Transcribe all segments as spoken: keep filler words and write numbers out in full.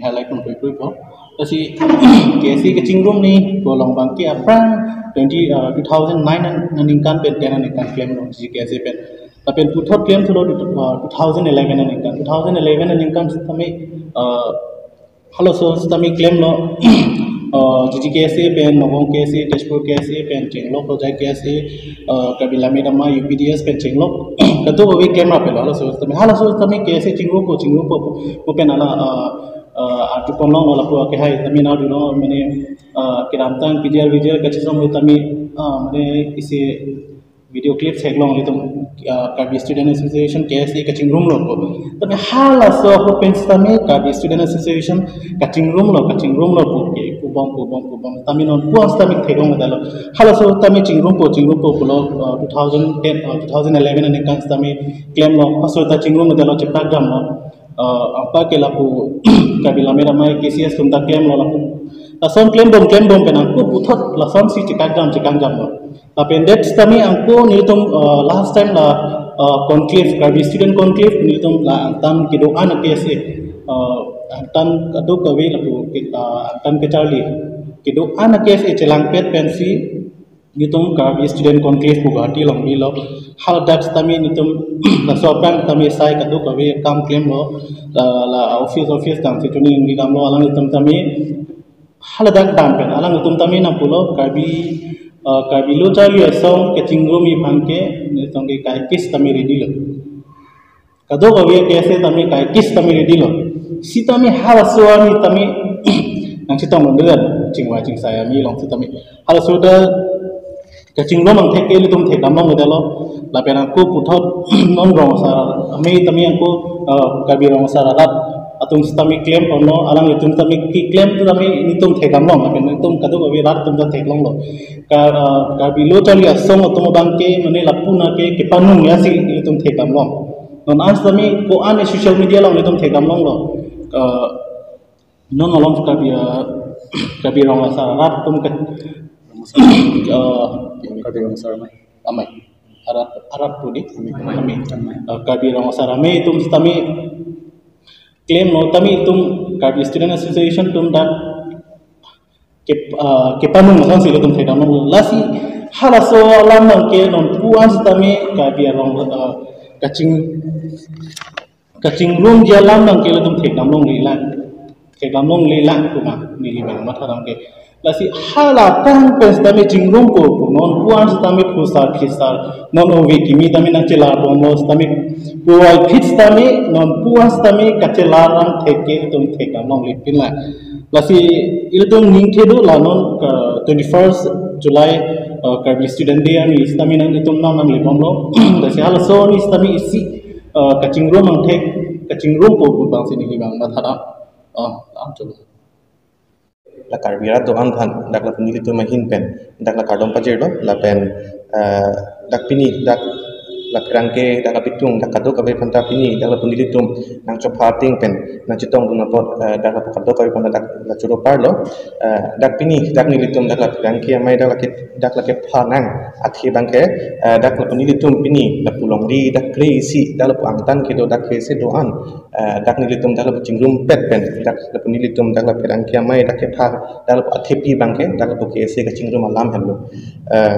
Highlight pon pui pui po. Lasi K S A kachingrum ni pu along abangke aphrang twenty, uh, two thousand nine an-, aningkan pen ten aningkan klemlo G K S A pen. Lapen puthot klem thulo, uh, two thousand eleven aningkan. Two thousand eleven aningkan sitame, uh, halaso sitame klemlo, uh, G G K S A pen, Nagaon K S A, Tezpur K S A pen chenglok, Hojai K S A, uh, Karbi Lammet Amei U P D S pen chenglok. Kadokave klem rapetlo halaso sitame. Halaso sitame K S A chingrum po, chingrum po pu pen ala, uh, uh, arju ponlong lapu akehai sitame nangdunlo, mane, uh, kedamtang P G R V G R kachesong sitame, uh, mane isi video clip theklong ilitum, uh, Karbi Student Association K S A kachingrumlo pu. Sitame halaso ahut pen sitame Karbi Student Association kachingrumlo, kachingrumlo pu ke, pubom, pubom, pubom. Sitame non pu-an sitame theklong detlo. Halaso sitame chingrum po, chingrum po pulo, uh, two thousand ten, uh, two thousand eleven aningkan sitame klemlo. Halaso ta chingrum detlo, chepakdamlo. Uh, anparke lapu Karbi Lammet Amei K C S atum ta klemlo lapu. Lason klembom, klembom pen angko puthot lasonsi chekakdam, chekakdamlo. Lapen det sitame angko nelitum, uh, last time la, uh, conclave, Karbi Student Conclave nelitum la angtan kedo-an a-K S A, uh, angtan kadokave lapu ke-, uh, angtan kacharli kedo-an a-K S A chelangpet pensi nelitum Karbi Student Conclave pu Guwahati along bilo. Haladak sitame nelitum laso aphrang sitame sai kadokave akam klemlo, la, la office, office tangsi tuning neli damlo, alanglitum sitame haladak dam pen alanglitum sitame nangpulo Karbi, uh, Karbi Lo Charli Asong kachingrum abangke nelitum ke kaikis sitame ready lo. Kadokave a-K S A sitame kaikis sitame ready lo. Sitame halaso arni sitame nangchetongdunde, chingvai chingsai arni along sitame. Halaso ta kachingrum angthek ke ilitum thekdamlong detlo. Lapen angko puthot non rong asar amei sitame angko, uh, Karbi Rong Asar arat atum sitame klemponlo, alanglitum sitame keklem sitame nelitum thekdamlong, lapen nelitum kadokave rat atum ta theklonglo. Ka-, uh, Karbi Lo Charli Asong atum abangke mane lapu nangke kepanung ya si nelitum thekdamlong. Non an sitame ko-an social media along nelitum thekdamlonglo. Uh, non along Karbi, uh, Karbi Rong Asar arat atum ke, uh, Karbi Rong Asar amei. Amei. Arat, arat pu di? Amei. Amei. Uh, Karbi Rong Asar amei atum sitame klemlo, sitame itum Karbi Student Association atum dak ke, uh, kepanung asonsi ilitum thekdamlong. Lasi halaso alam abangke non pu-an sitame Karbi arong, uh, kaching, kachingrumji alam abangke ilitum thekdamlonglelang. Thekdamlonglelang pu ma neli abang matha dam ke. Lasi hala aphrang pen sitame chingrumpo pu, non pu-an sitame phusar phisar, non ove kimi sitame nangchelarbomlo sitame, puvoiphit sitame non pu-an sitame kachelar angthek ke itum thekdamlonglepinlang. Lasi ilitum ningthedula non, uh, twenty-first July, uh, Karbi Student Day arni sitame nangtum nanglebomlo. Lasi halaso arni sitame isi, uh, kachingrum angthek, kachingrumpo pu abangsi neli abang matha dam. Oh, am chalo. La Karbi arat do-an aphan, dak lapu nelitum ahin pen dak la kardom pajirlo, lapen, eh, dak pini, dak la pherangke, dak apitung, dak kadokave aphanta pini dak lapu nelitum nangchopha ateng pen nangchetongdun apot, eh, dak lapu kadokave aphanta dak la choro parlo. Eh, dak pini dak nelitum dak la pherangke amei dak la ke, dak la kepha nang athe abangke, eh, dak lapu nelitum pini lapu longri dak kre isi dak lapu angtan kedo dak K S A do-an, eh, dak nelitum dak lapu chingrumpet pen, dak lapu nelitum dak la pherangke amei dak kepha, dak lapu athepi abangke dak lapu K S A kachingrum alam henlo. Eh,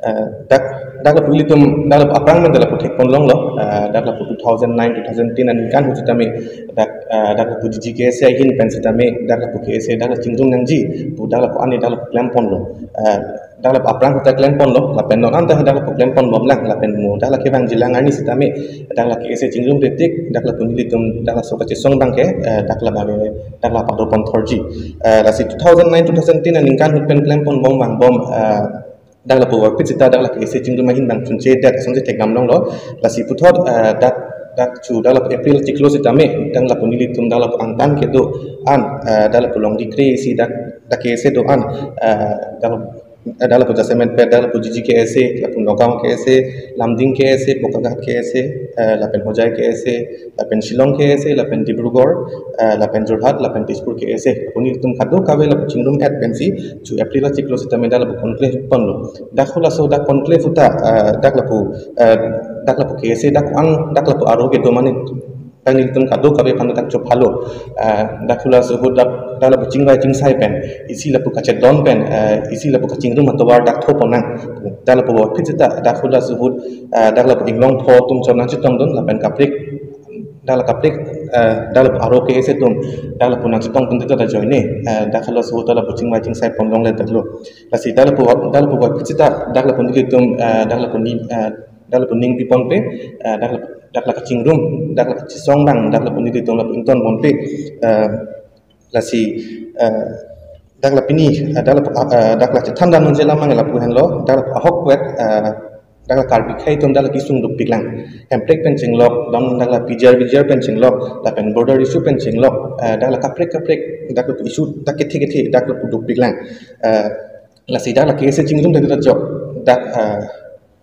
eh, dak, dak lapu nelitum dak lapu aphrang pen dak lapu thekponlonglo, eh, dak lapu two thousand nine, two thousand ten aningkan ahut sitame dak, eh, dak lapu G G K S A ahin pen sitame dak lapu K S A dak la chingrum nangji pu dak lapu arni dak lapu klemponlo. Eh, dak lapu aphrang ahut ta klemponlo, lapen non anta dak lapu klemponbomlang, lapen mo dak la kevangjilang arni sitame dak la K S A chingrumre tik, dak lapu nelitum dak laso kachesong abangke, eh, dak la babe, dak la padoponthorji. Eh, lasi two thousand nine, two thousand ten aningkan ahut pen klemponbom vangbom, eh, dak lapu voiphit sita dak la K S A chingrum ahin abang chunche dak asonsi thekdamlonglo. Lasi puthot, eh, dak, dak chu dak lapu April chiklo sitame dak lapu nelitum dak lapu angtan kedo-an, eh, dak lapu longri kre isi dak, dak K S A do-an, eh, dak, eh, dak lapu jasemet pet, dak lapu G G K S A, lapu Nagaon K S A, Lumding K S A, Bokaghat K S A, eh, lapen Hojai K S A, lapen Shillong K S A, lapen Dibrugarh, eh, lapen Jorhat, lapen Tezpur K S A. Lapu nelitum kadokave lapu chingrum-et pensi chu April chiklo sitame dak lapu conclave ponlo. Dak halaso dak conclave ahut ta, eh, dak lapu, eh, dak lapu K S A dak ang, dak lapu aro kedo mane Dak nelitum kadokave aphan dak chophalo. Ah, dak hula ahut dak, dak lapu chingvai chingsai pen, isi lapu kachedon pen, ah, isi lapu kachingrum atovar dak thoponnang. Dak lapu aphi seta dak hula ahut, ah, dak lapu inglongpo atum chot nangchetongdun lapen kaprek, dak la kaprek, ah, dak lapu aro K S A atum, dak lapu nangchetongdun tita ta ajoine, ah, dak hula ahut dak lapu chingvai chingsai pon longle detlo. Lasi dak lapu, dak lapu aphi seta dak lapu nelitum, ah, dak lapu ni, ah, dak lapu ning piponpe, ah, dak lapu, dak la kachingrum, dak la kachesong abang, dak lapu nelitum lapu ingtonponpe, ah, lasi, ah, dak la pini, ah, dak lapu, ah, dak la chethan damnangji alam abang lapu henlo, dak lapu ahokpet, ah, dak la Karbi akhei atum dak la kesung dopiklang. Hemprek pen chenglok, dam dak la P G R V G R pen chenglok, lapen border issue pen chenglok, ah, dak la kaprek kaprek, dak la issue dak kethe kethe, dak lapu dopiklang. Ah, lasi dak la K S A chingrum dak ta chok, dak, ah,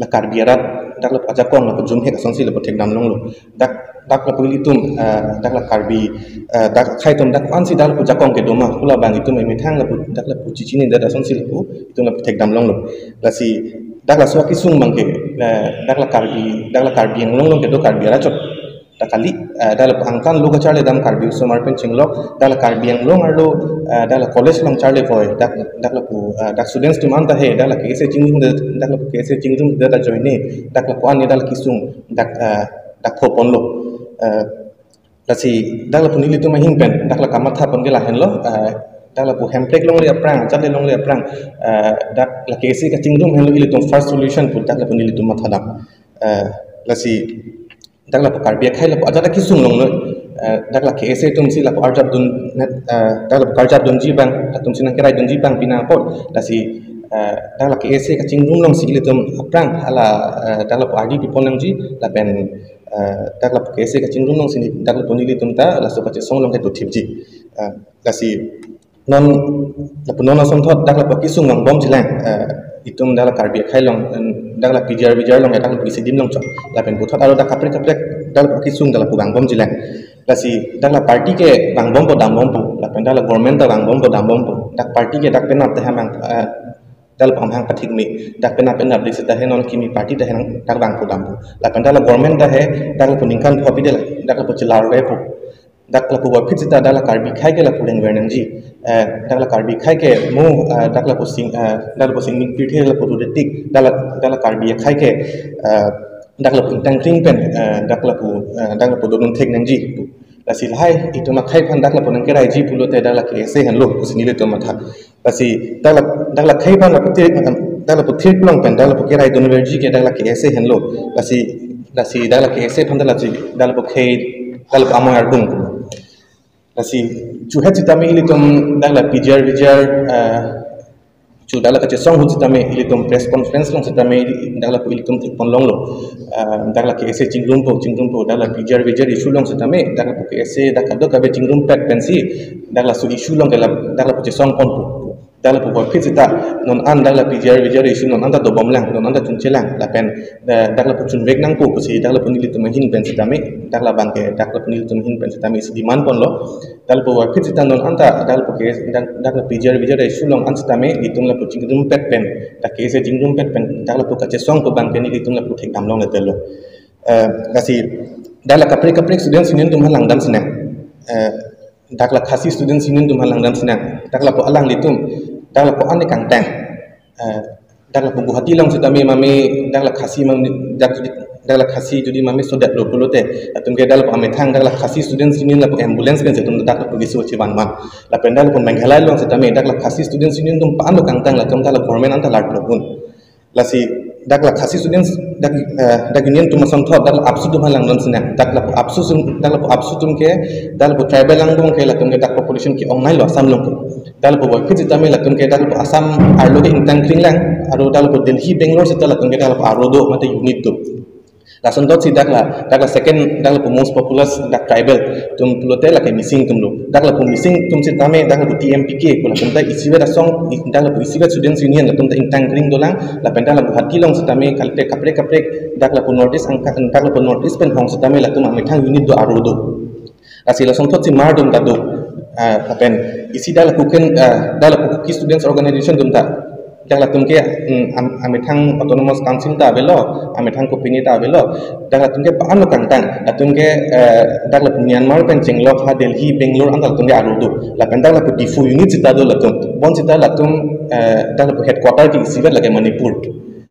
la Karbi arat, dak lapu ajakong lapu jumhek asonsi lapu thekdam longlo. Dak, dak lapu ilitum, ah, dak la Karbi, ah, dak akhei atum dak ansi dak lapu jakong kedo ma, pu labang itum emethang lapu, dak lapu chechini det asonsi lapu, itum lapu thekdam longlo. Lasi, dak laso akesung abangke, ah, dak la Karbi, dak la Karbi Anglong along kedo Karbi arat chot. Dak kali, ah, dak lapu angtan lo kacharli dam Karbi osomar pen chenglok, dak la Karbi Anglong arlo, ah, dak la college along charli poi, dak, dak lapu, ah, dak students atum anta he, dak la K S A chingrum det, dak lapu K S A chingrum det ajoine, dak la ko-an ne dak la kesung, dak, ah, dak thoponlo. Ah, lasi, dak lapu nelitum ahin pen, dak la kamatha pon ke lahenlo, ah, dak lapu Hemprek longle aphrang, ajat le longle aphrang, ah, dak la K S A kachingrum henlo ilitum first solution pu dak lapu nelitum matha dam. Ah, lasi, dak lapu Karbi akhei lapu ajat akesung longlo, eh, dak la K S A atumsi lapu arjapdun, eh, dak lapu karjapdunji abang, atumsi nangkeraidunji abang pina apot, lasi, eh, dak la K S A kachingrum alongsi ilitum aphrang hala, eh, dak lapu ardi pipon nangji, lapen, eh, dak lapu K S A kachingrum alongsi dak lapu nelitum ta laso kachesong along kedo thipji. Eh, lasi non, lapu non asonthot dak lapu akesung vangbomjilang, eh, itum dak la Karbi akhei along, em, dak la P G R V G R along, dak lapu isi adim along chot. Lapen puthot aro dak kaprek kaprek dak lapu akesung dak lapu vangbomjilang. Lasi dak la party ke vangbompo dambompo, lapen dak la government ta vangbompo dambompo. Dak party ke dak penap ta hemang, eh, dak lapu amahang pathik me, dak penap penap di seta he non kimi party ta he nang dak vangpo dampo. Lapen dak la government ta he dak lapu ningkan pho pi de la, dak lapu chelarvepo. Dak lapu aphi seta dak la Karbi akhei ke lapu rengver nangji. Eh, dak la Karbi akhei ke mo, eh, dak lapu sing, eh, dak lapu singning pirthe lapu rudetik, dak la, dak la Karbi akhei ke, eh, dak lapu ingtangkring pen, eh, dak lapu, eh, dak lapu dodun thek nangji. Lasi lahai itum akhei aphan dak lapu nangkeraiji pulote dak la K S A henlo, pusi nelitum matha. Lasi dak la, dak la akhei aphan lapu thir, dak lapu thir plong pen, dak lapu keraidunverji ke dak la K S A henlo. Lasi, lasi dak la K S A aphan dak la chi, dak lapu akhei, dak lapu amoi ardung. Lasi chuhet sitame ilitum dak la P G R V G R, eh, chu dak la kachesong ahut sitame ilitum press conference along sitame dak lapu ilitum thekpon longlo. Eh, dak la K S A chingrumpo, chingrumpo, dak la P G R V G R issue along sitame, dak lapu K S A dak kadokave chingrumpet pensi, dak laso issue along ke la, dak lapu chesongponpo. Dak lapu aphi seta non an dak la P G R V G R issue non anta dobomlang, non anta chunchelang, lapen, eh, dak lapu chunvek nangpo pusi dak lapu nelitum ahin pen sitame, dak labang ke, dak lapu nelitum ahin pen sitame isi demand ponlo. Dak lapu aphi seta non anta dak lapu ke, dak, dak la P G R V G R issue along an sitame, itum lapu chingrumpet pen, dak K S A chingrumpet pen, dak lapu kachesongpo abang ke nelitum lapu thekdam longledetlo. Eh, lasi dak la kaprek kaprek students union atum aphan langdam sinang. Eh, dak la Khasi Students Union atum aphan langdam sinang. Dak lapu alanglitum, dak lapu ane kangtang. Eh, dak lapu Guwahati along sitame mame, dak la Khasi mame, dak, dak la Khasi jodi mame sodetlo pulote, latum ke dak lapu amethang, dak la Khasi Students Union lapu ambulance pen si latum dak lapu keso chevanvan. Lapen dak lapu Meghalaya along sitame, dak la Khasi Students Union atum pa-an lo kangtang, latum dak la government anta larplopun. Lasi dak la Khasi Students dak, eh, dak union atum asonthot dak la AAPSU atum aphan langdam sinang. Dak lapu AAPSU sum, dak lapu AAPSU atum ke, dak lapu tribal angbong ke latum ke dak population ke-ongnailo Assam along ke. Dak lapu aphi sitame latum ke dak lapu Assam arlo ke ingtangkring lang, aro dak lapu Delhi, Bangalore seta latum ke dak lapu aro do mate unit do. Lasonthotsi dak la, dak la second, dak lapu most populous dak tribal atum pulote lake Mising atum lo. Dak lapu Mising atum sitame dak lapu T M P K pu latum ta isivet asong, i-, dak lapu isivet Students Union latum ta ingtangkring dolang, lapen dak la Guwahati along sitame kalite kaprek kaprek dak lapu North East angka, dak lapu North East pen hong sitame latum amethang unit do aro do. Lasi lasonthotsi mardom ta do. Ah, lapen isi dak lapu ken, ah, dak lapu Kuki Students Organization atum ta Dak latum ke, mm, am- amethang Autonomous Council ta avelo, amethang kopine ta avelo. Dak latum ke pa-an lo kangtang, latum ke, eh, dak latum Myanmar pen chenglok ha Delhi, Bangalore an latum ke arlo do. Lapen dak lapu Diphu unit sita do latum. Bonsita latum, eh, dak lapu headquarter ke isivet lake Manipur.